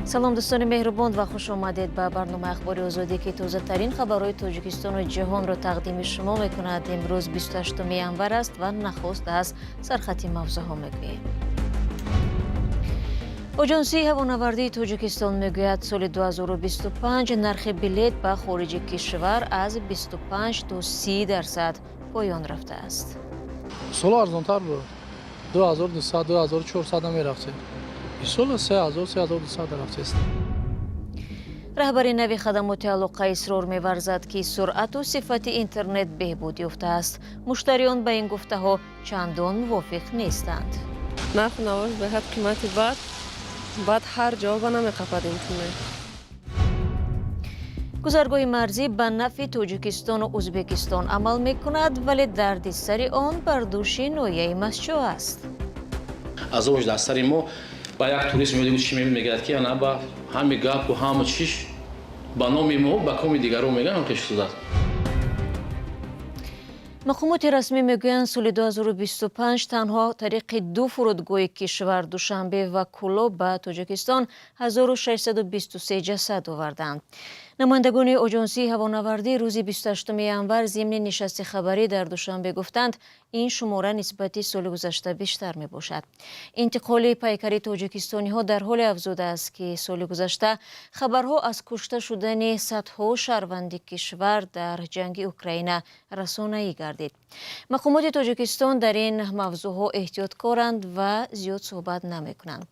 Салом, дӯстони меҳрубон, ва хуш омадед ба барномаи Ахбори Озодӣ, ки тозатарин хабарҳои Тоҷикистону ҷаҳонро тақдими шумо мекунад. Имрӯз 28 январ аст ва нахуст аз сархати мавзӯъҳо мегӯем. Оҷонсии ҳавонавардии Тоҷикистон мегӯяд, соли 2025 нархи билет ба хориҷи кишвар аз 25 то 30% поён рафтааст. Соло арзонтар буд, 2200, 2400 мерафтем, исола 3000, 3200 рафтест. Раҳбари нави хадамоти алоқа исрор меварзад, ки суръату сифати интернет беҳбуд ёфтааст. Муштариён ба ин гуфтаҳо чандон мувофиқ нестанд. Нарху навош беҳад қимати бад, баъд ҳар ҷоба намеқапад интернет. Гузаргоҳи марзӣ ба нафъи Тоҷикистону Ӯзбекистон амал мекунад, вале дарди сари он бар дӯши ноҳияи Мастчоҳ аст. Азобаш дар сари мо. Ба як турист меояд, чӣ мегӯяд, ки ана ба ҳами гапу ҳаму чиш ба номи мо ба коми дигарон мегӯям хеш шудааст. Мақомоти расмӣ мегӯянд, соли 2025 танҳо тариқи ду фурудгоҳи кишвар, Душанбе ва Кӯлоб, ба Тоҷикистон 1623 ҷасад оварданд. Намояндагони оҷонсии ҳавонавардӣ рӯзи 28 январ зимни нишасти хабарӣ дар Душанбе гуфтанд, ин шумора нисбати соли гузашта бештар мебошад. Интиқоли пайкари тоҷикистониҳо дар ҳоле афзудааст, ки соли гузашта хабарҳо аз кушта шудани садҳо шаҳрванди кишвар дар ҷанги Украина расонаӣ гардид. Мақомоти Тоҷикистон дар ин мавзӯъҳо эҳтиёткоранд ва зиёд суҳбат намекунанд.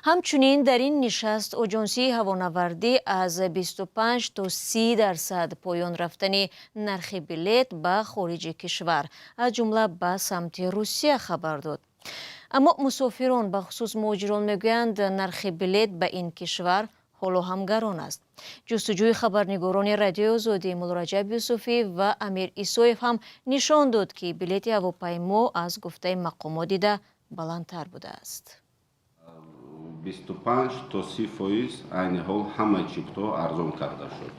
Ҳамчунин дар ин нишаст оҷонсии ҳавонавардӣ аз 25 то 30% поён рафтани нархи билет ба хориҷи кишвар, аз ҷумла ба самти Русия, хабар дод. Аммо мусофирон, бахусус муҳоҷирон, мегӯянд, нархи билет ба ин кишвар ҳоло ҳам гарон аст. Ҷустуҷӯи хабарнигорони Радиои Озодӣ Муллораҷаб Юсуфӣ ва Амир Исоев ҳам нишон дод, ки билети ҳавопаймо аз гуфтаи мақомот дида баландтар будааст. 25 то 30% айни ҳол ҳамаи чиптаҳо арзон карда шуд.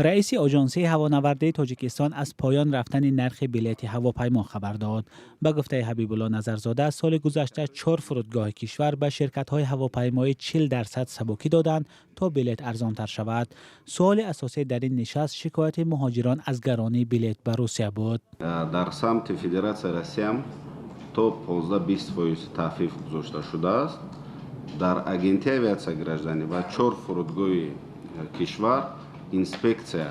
Раиси оҷонсии ҳавонавардии Тоҷикистон аз поён рафтани нархи билети ҳавопаймо хабар дод. Ба гуфтаи Ҳабибулло Назарзода, соли гузашта чор фурудгоҳи кишвар ба ширкатҳои ҳавопаймоӣ 40% сабукӣ доданд, то билет арзонтар шавад. Суоли асосӣ дар ин нишаст шикояти муҳоҷирон аз гаронии билет ба Русия буд. Дар самти Федератсияи Россиям то 15-20% тахфиф гузошта шудааст. Дар Агентии авиатсияи гражданӣ ва чор фурудгоҳи кишвар инспексия,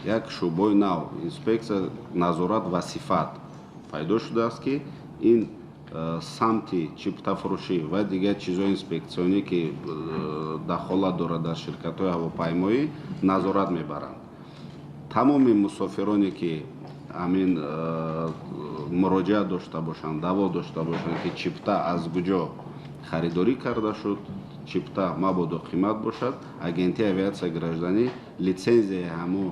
як шӯъбаи нав, инспексия, назорат ва сифат пайдо шудааст, ки ин самти чиптафурӯшӣ ва дигар чизҳои инспексионӣ, ки дахолат дорад дар ширкатҳои ҳавопаймоӣ, назорат мебаранд. Тамоми мусофироне, ки ҳамин муроҷиат дошта бошанд, даъво дошта бошанд, ки чипта аз куҷо харидорӣ карда шуд, чипта мабодо қимат бошад, Агентии авиатсияи гражданӣ литсензияи ҳамо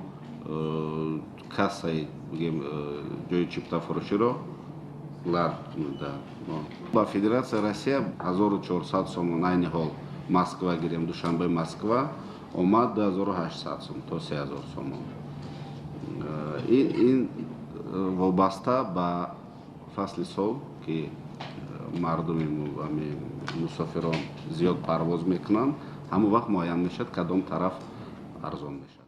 кассаи, бигем, ҷои чиптафурӯширо лағв кунад. Ба Федератсияи Россия 1400 сомон айни ҳол Москва гирем, Душанбе Москва омад 2800 сом то 3000 сомон. Ин вобаста ба фасли сол, ки мардуми мусофирон зиёд парвоз мекунанд, ҳамон вақт муайян мешавад, кадом тараф арзон мешавад.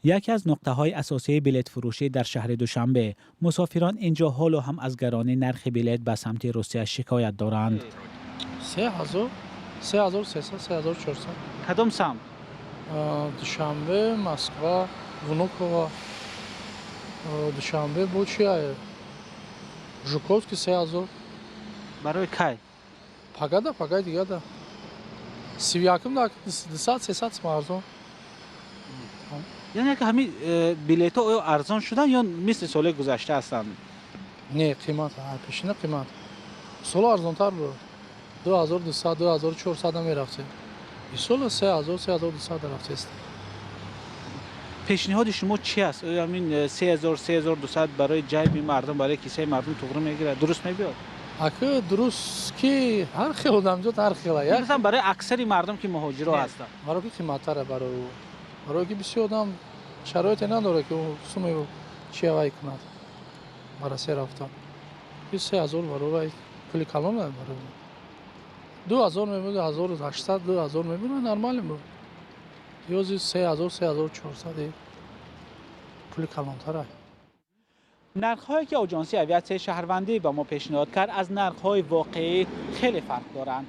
Яке аз нуқтаҳои асосии билетфурӯшӣ дар шаҳри Душанбе. Мусофирон инҷо ҳоло ҳам аз гаронии нархи билет ба самти Русия шикоят доранд. 3000, 3300, 3400. Кадом самт? Душанбе Москва, Внуково, Душанбе бо чи, Жуковский, 3000. Барои кай? Пагада, пагаи дигада, 31-м, 200, 300 сом арзон. Яъне ки ҳамин билетҳо оё арзон шуданд ё мисли соли гузашта ҳастанд? Не, қимат, пешина қимат. Соло арзонтар буд, 2200, 2400 мерафтем, исола 3000, 3200 рафтест. Пешниҳоди шумо чи аст? Оё ҳамин 3000, 3200 барои ҷайби мардум, барои кисаи мардум туғрӣ мегирад, дуруст мебиёд? Ака, дуруст ки ҳар хел одамзод ҳар хела. Масалан, барои аксари мардум, ки муҳоҷиро ҳастанд. Барои ки қиматтара, барои ӯ, барои ки бисёр одам шароите надорад, ки суми чи вай кунад, ба Россия рафтан. Би 3000 барои вай пули калон, барои 2000 мебуд, 1800, 2000 мебуд, нормально буд. Ёзи 3000, 3400 пули калонтара. Нархҳое ки оҷонсии авиатсияи шаҳрвандӣ ба мо пешниҳод кард, аз нархҳои воқеӣ хеле фарқ доранд.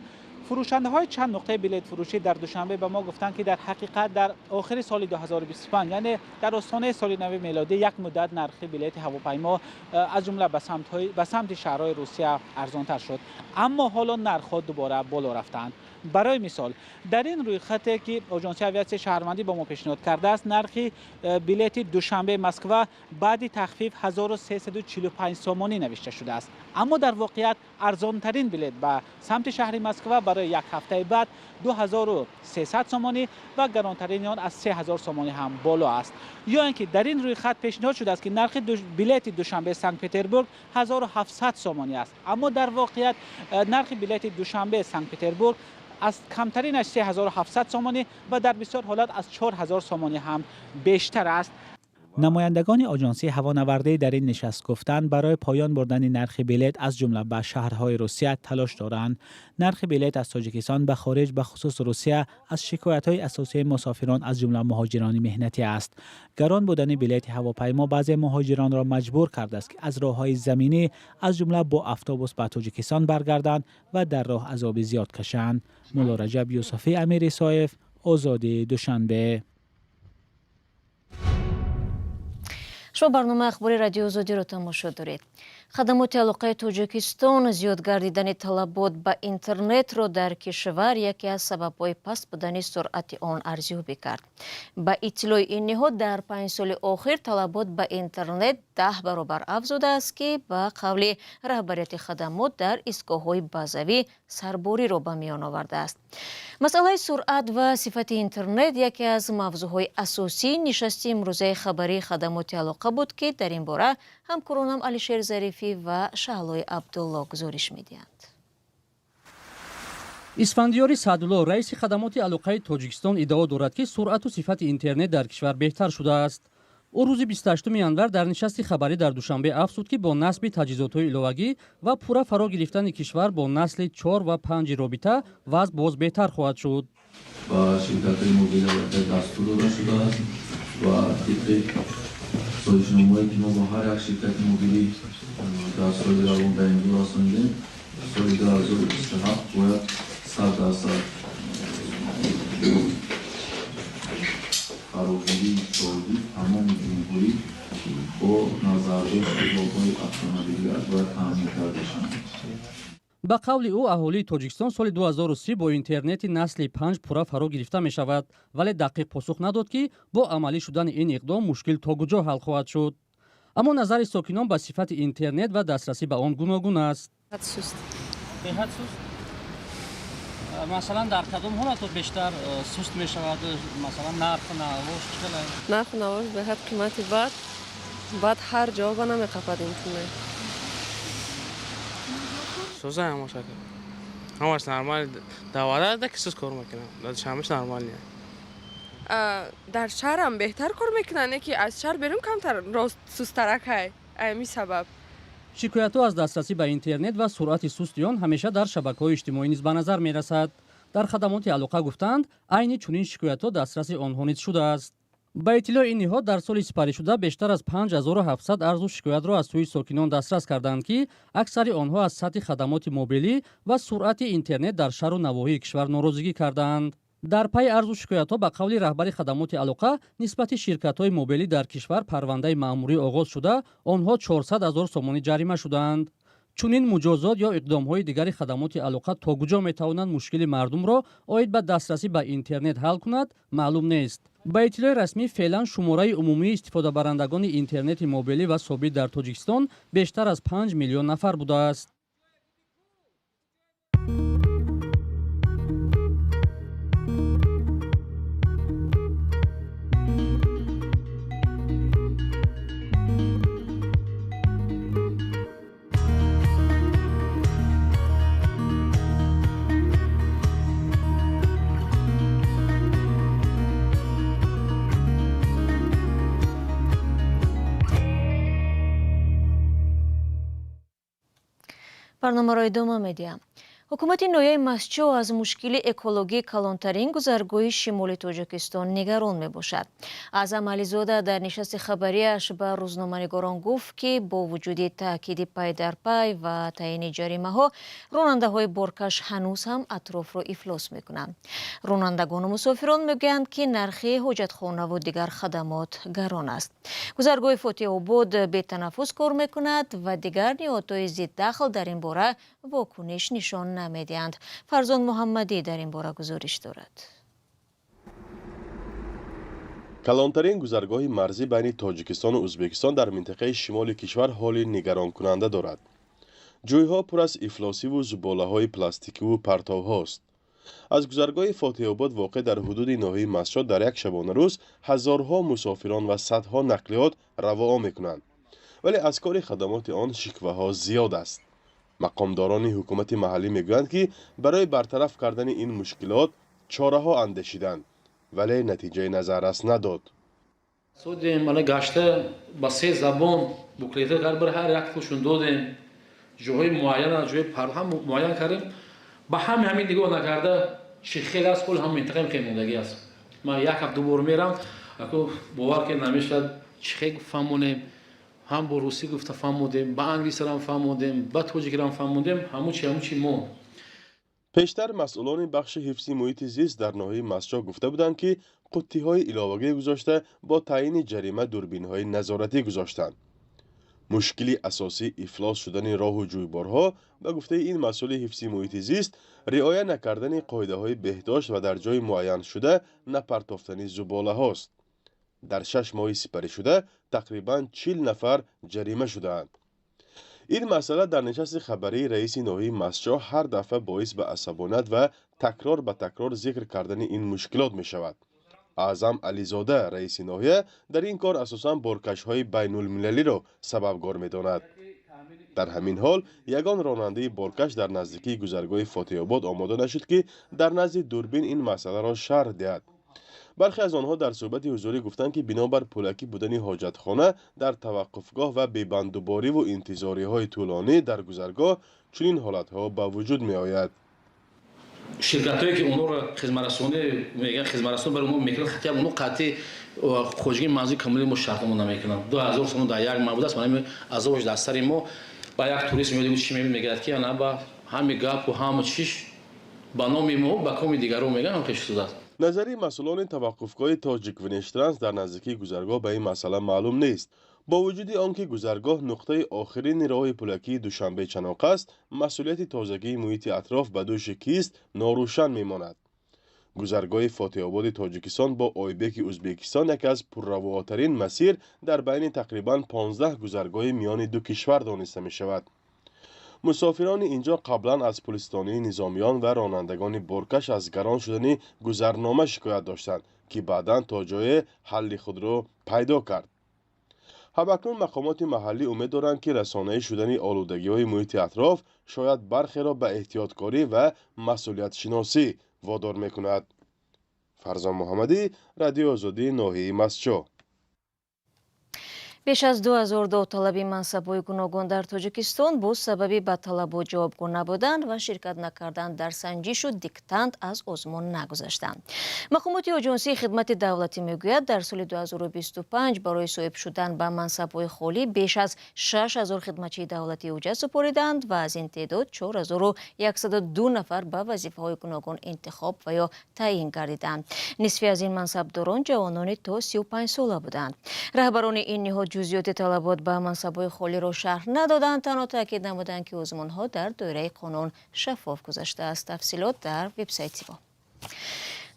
Фурӯшандаҳои чанд нуқтаи билетфурӯшӣ дар Душанбе ба мо гуфтанд, ки дар ҳақиқат дар охири соли 2025, яъне дар остонаи соли нави мелодӣ, як муддат нархи билети ҳавопаймо аз ҷумла ба самти шаҳрҳои Русия арзонтар шуд. Аммо ҳоло нархҳо дубора боло рафтаанд. Барои мисол, дар ин рӯйхате ки оҷонсии авиатсияи шаҳрвандӣ ба мо пешниҳод кардааст, нархи билети Душанбе Москва баъди тахфиф 1345 сомонӣ навишта шудааст. Аммо дар воқеият арзонтарин билет ба самти шаҳри Москва барои як ҳафтаи баъд 2300 сомонӣ ва гаронтарини он аз 3000 сомонӣ ҳам боло аст. Ё ин ки дар ин рӯйхат пешниҳод шудааст, ки нархи билети Душанбе Санкт Петербург 1700 сомонӣ аст. Аммо дар воқеият нархи билети Душанбе Санкт Петербург аз камтаринаш 3700 сомонӣ ва дар бисёр ҳолат аз 4000 сомонӣ ҳам бештар аст. Намояндагони оҷонсии ҳавонавардӣ дар ин нишаст гуфтанд, барои поён бурдани нархи билет аз ҷумла ба шаҳрҳои Русия талош доранд. Нархи билет аз Тоҷикистон ба хориҷ, ба хусус Русия, аз шикоятҳои асосии мусофирон, аз ҷумла муҳоҷирони меҳнатӣ аст. Гарон будани билети ҳавопаймо баъзе муҳоҷиронро маҷбур кардааст, ки аз роҳҳои заминӣ, аз ҷумла бо автобус, ба Тоҷикистон баргарданд ва дар роҳ азоби зиёд кашанд. Мулло Раҷаб Юсуфӣ, Амир Исоев, Озодӣ, Душанбе. Шумо барномаи ахбори Радиои Озодиро тамошо доред. Хадамоти алоқаи Тоҷикистон зиёд гардидани талабот ба интернетро дар кишвар яке аз сабабҳои паст будани суръати он арзёбӣ кард. Ба иттилои ин ниҳод, дар 5 соли охир талабот ба интернет 10 баробар афзудааст, ки ба қавли раҳбарияти хадамот дар истгоҳҳои базавӣ сарбориро ба миён овардааст. Масъалаи суръат ва сифати интернет яке аз мавзӯъҳои асосии нишасти имрӯзаи хабарии хадамоти алоқа буд, ки дар ин бора ҳамкоронам Алишер Зарифӣ ва Шаҳлои Абдулло гузориш медиҳанд. Исфандиёри Саъдулло, раиси хадамоти алоқаи Тоҷикистон, иддао дорад, ки суръату сифати интернет дар кишвар беҳтар шудааст. Ӯ рӯзи 28 январ дар нишасти хабарӣ дар Душанбе афзуд, ки бо насби таҷҳизотҳои иловагӣ ва пурра фаро гирифтани кишвар бо насли 4 ва 5 робита вазъ боз беҳтар хоҳад шуд. Ба ширкатҳои мобилӣ дастур дода шудааст ва тибқи созишномаҳое, ки мо бо ҳар як ширкати мобилӣ дар соли равон ба имзо расонидем, соли 2027 бояд 100% фарогирии иқтисодӣ тамоми ҷумҳурӣ бо назардошти роҳҳои автомобилгард бояд таъмин карда шаванд. Ба қавли ӯ, аҳолии Тоҷикистон соли 2030 бо интернети насли 5 пурра фаро гирифта мешавад, вале дақиқ посух надод, ки бо амалӣ шудани ин иқдом мушкил то куҷо ҳал хоҳад шуд. Аммо назари сокинон ба сифати интернет ва дастрасӣ ба он гуногун аст. Беҳад суст. Масалан, дар кадом ҳолатҳо бештар суст мешавад? Масалан, нарху навош чӣ хел? Нарху навош беҳад қимати бад, баъд ҳар ҷоба намеқапад интернет. Суза ҳамаш, ҳамаш нормал. Дар Ваҳдат ки суст кор мекунад, дар Душанбеш нормал не. Дар шаҳрам беҳтар кор мекунанд, не ки аз шаҳр берун камтар рост сусттаракай, ами сабаб. Шикоятҳо аз дастрасӣ ба интернет ва суръати сусти он ҳамеша дар шабакаҳои иҷтимоӣ низ ба назар мерасад. Дар хадамоти алоқа гуфтанд, айни чунин шикоятҳо дастраси онҳо низ шудааст. Ба иттилои ин ниҳод, дар соли сипаришуда бештар аз 5700 арзу шикоятро аз сӯи сокинон дастрас карданд, ки аксари онҳо аз сатҳи хадамоти мобилӣ ва суръати интернет дар шаҳру навоҳии кишвар норозигӣ кардаанд. Дар пайи арзу шикоятҳо, ба қавли раҳбари хадамоти алоқа, нисбати ширкатҳои мобилӣ дар кишвар парвандаи маъмурӣ оғоз шуда, онҳо 400 ҳазор сомонӣ ҷарима шудаанд. Чунин муҷозот ё иқдомҳои дигари хадамоти алоқа то куҷо метавонанд мушкили мардумро оид ба дастрасӣ ба интернет ҳал кунад, маълум нест. Ба иттилои расмӣ, феълан шумораи умумии истифодабарандагони интернети мобилӣ ва собит дар Тоҷикистон бештар аз 5 миллион нафар будааст. Барномаро идома медиҳам. Ҳукумати ноҳияи Мастчоҳ аз мушкили экологии калонтарин гузаргоҳи шимоли Тоҷикистон нигарон мебошад. Аъзам Ализода дар нишасти хабарияш ба рӯзноманигорон гуфт, ки бо вуҷуди таъкиди пай дар пай ва таъйини ҷаримаҳо, ронандаҳои боркаш ҳанӯз ҳам атрофро ифлос мекунанд. Ронандагону мусофирон мегӯянд, ки нархи ҳоҷатхонаву дигар хадамот гарон аст. Гузаргоҳи Фотиҳобод бетанаффус кор мекунад ва дигар ниҳодҳои зиддахл дар ин бора вокуниш нишон намедиҳанд. Фарзон Муҳаммадӣ дар ин бора гузориш дорад. Калонтарин гузаргоҳи марзӣ байни Тоҷикистону Ӯзбекистон дар минтақаи шимоли кишвар ҳоли нигаронкунанда дорад. Ҷӯйҳо пур аз ифлосиву зуболаҳои пластикиву партовҳост. Аз гузаргоҳи Фотиҳобод, воқеъ дар ҳудуди ноҳияи Мастчоҳ, дар як шабонарӯз ҳазорҳо мусофирон ва садҳо нақлиёт равоа мекунанд, вале аз кори хадамоти он шикваҳо зиёд аст. Мақомдорони ҳукумати маҳаллӣ мегӯянд, ки барои бартараф кардани ин мушкилот чораҳо андешиданд, вале натиҷаи назаррас надод. Содем, мана гашта ба се забон буклета кар, бар ҳар як хушон додем, ҷоҳои муайян, ҷои парҳам муайян кардем. Ба ҳами ҳамин нигоҳ накарда, чӣ хел аст, ҳол ҳам минтақаем хел мондагӣ аст. Ман як ҳафт ду бор мерам, ако бовар ки намешавад, чӣ хел фаҳмонем. Ҳам бо русӣ гуфта фаҳмодем, ба англисирам фаҳмодем, ба тоҷикирам фаҳмодем, ҳамун чи, ҳамун чи мо. Пештар масъулони бахши ҳифзи муҳити зист дар ноҳияи Мастчоҳ гуфта буданд, ки қуттиҳои иловагӣ гузошта, бо таъйини ҷарима дурбинҳои назоратӣ гузоштанд. Мушкили асосӣ ифлос шудани роҳу ҷӯйборҳо, ба гуфтаи ин масъули ҳифзи муҳити зист, риоя накардани қоидаҳои беҳдошт ва дар ҷои муайяншуда напартофтани зуболаҳост. Дар 6 моҳи сипаришуда тақрибан 40 нафар ҷарима шудаанд. Ин масъала дар нишасти хабарии раиси ноҳияи Мастчоҳ ҳар дафъа боис ба асабоният ва такрор ба такрор зикр кардани ин мушкилот мешавад. Аъзам Ализода, раиси ноҳия, дар ин кор асосан боркашҳои байнулмилалиро сабабгор медонад. Дар ҳамин ҳол ягон ронандаи боркаш дар наздикии гузаргоҳи Фотиҳобод омода нашуд, ки дар назди дурбин ин масъаларо шарҳ диҳад. Бархе аз онҳо дар суҳбати ҳузурӣ гуфтанд, ки бинобар пулакӣ будани ҳоҷатхона дар таваққуфгоҳ ва бебандубориву интизориҳои тӯлонӣ дар гузаргоҳ чунин ҳолатҳо ба вуҷуд меояд. Ширкатҳое, ки онҳоро хизматрасонӣ мегӯянд, хизматрасонӣ барои мо мекунанд, хати онҳо қатъи хоҷагии манзили коммуналии мо шартнома намекунанд. 2000 сомон дар як маҳ будааст. Мана азобаш дар сари мо. Ба як турист меояд, чӣ мегӯяд, ки ана ба ҳами гапу ҳаму чиш ба номи мо, ба коми дигарон мегӯянд, ҳам хеш шудааст. Назари масъулони таваққуфгоҳи Тоҷиквнешттранс дар наздикии гузаргоҳ ба ин масъала маълум нест. Бо вуҷуди он ки гузаргоҳ нуқтаи охирини роҳи пулакии Душанбе Чаноқ аст, масъулияти тозагии муҳити атроф ба дӯши кист, норӯшан мемонад. Гузаргоҳи Фотиҳободи Тоҷикистон бо Ойбеки Ӯзбекистон яке аз пурравоатарин масир дар байни тақрибан 15 гузаргоҳи миёни ду кишвар дониста мешавад. Мусофирони инҷо қаблан аз пулистонии низомиён ва ронандагони боркаш аз гарон шудани гузарнома шикоят доштанд, ки баъдан то ҷое ҳалли худро пайдо кард. Ҳамакнун мақомоти маҳаллӣ умед доранд, ки расонаӣ шудани олудагиҳои муҳити атроф шояд бархеро ба эҳтиёткорӣ ва масъулиятшиносӣ водор мекунад. Фарзон Муҳаммадӣ, Радиои Озодӣ, ноҳияи Мастчоҳ. Беш аз 2000 довталаби мансабҳои гуногун дар Тоҷикистон бо сабаби ба талабот ҷавобгӯ набудан ва ширкат накардан дар санҷишу диктант аз озмун нагузаштанд. Мақомоти Оҷонсии хидмати давлатӣ мегӯяд, дар соли 2025 барои соҳиб шудан ба мансабҳои холӣ беш аз 6000 хидматчии давлатӣ ҳуҷҷат супориданд ва аз ин теъдод 4102 нафар ба вазифаҳои гуногун интихоб ва ё таъйин гардиданд. Нисфи аз ин мансабдорон ҷавонони то 35 сола буданд. Раҳбарони ин ниҳод ҷузъиёти талабот ба мансабҳои холиро шарҳ надоданд, танҳо таъкид намуданд, ки озмунҳо дар доираи қонун шаффоф гузаштааст. Тафсилот дар вебсайти мо.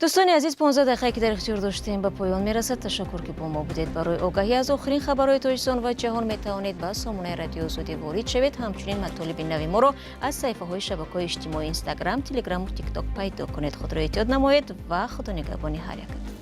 Дӯстони азиз, 15 дақиқае, ки дар ихтиёр доштем, ба поён мерасад. Ташаккур, ки бо мо будед. Барои огаҳӣ аз охирин хабарҳои Тоҷикистон ва ҷаҳон метавонед ба сомонаи Радиои Озодӣ ворид шавед. Ҳамчунин матолиби нави моро аз саҳифаҳои шабакаҳои иҷтимоӣ, Инстаграм, Телеграму Тикток пайдо кунед. Худро эҳтиёт намоед ва Худо нигаҳбони ҳар якатон.